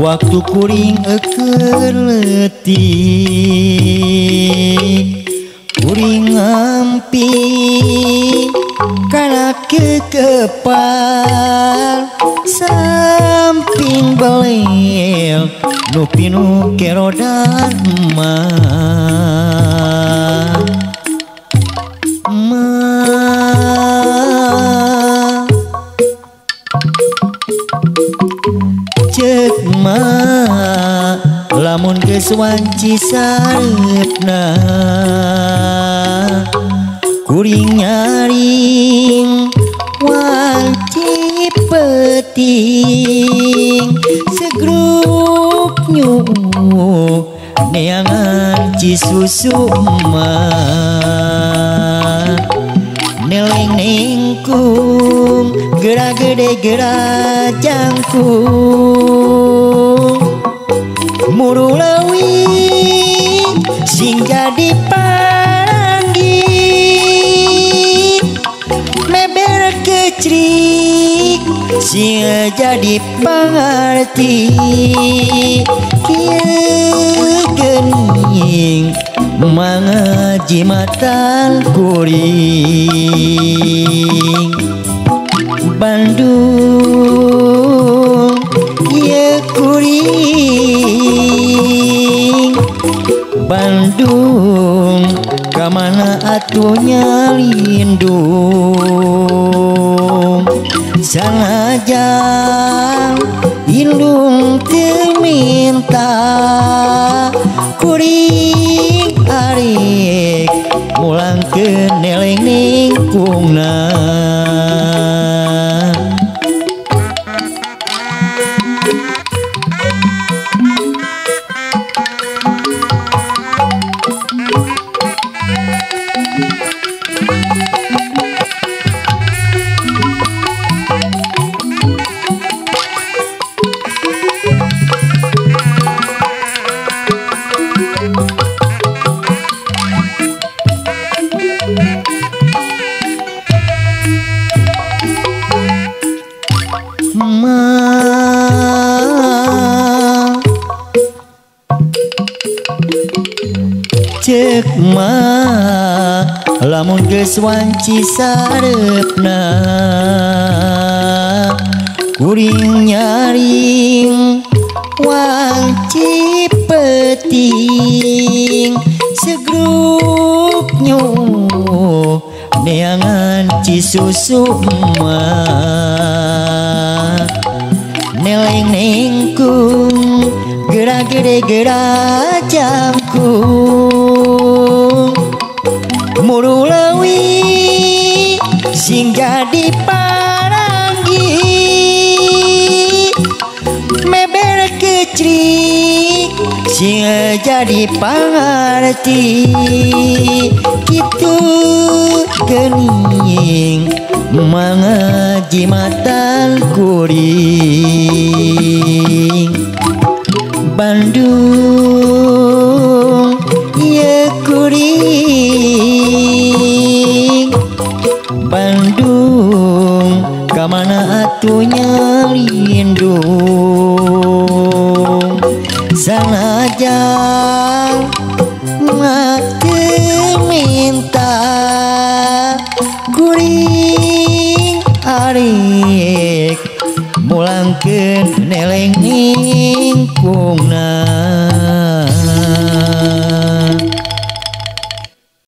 Waktu kuring keur leutik kuring ngampi kana kekepal samping belel nu pinu kerodan mah. Cek mah lamun geus wanci sareupna kuring nyaring wanci peuting segruk nyu neangan Cisusu mah. Neleng nengkung geura gede geura jangkung muru leuwih sing jadi paranggi meber kecrik sing jadi pangarti kieu geuning mangajimatan kuring. Bandung ieu kuring Bandung kamana atuh nyalindung sanajan indung teu minta kuring arik mulangkeun neleng ningkungna. Cek mah lamun geus wanci sareupna kuring nyaring wanci peuting segruk nyu neangan Cisusu mah. Neleng nengkung geura gede geura jangkung muru leuwih sing jadi paranggi meber kecrik sing jadi pangarti kitu geuning mangajimatan kuring. Bandung ieu kuring Bandung kamana atuh nyalindung sanajan mah teu minta kuring arik mulangkeun neleng ningkungna.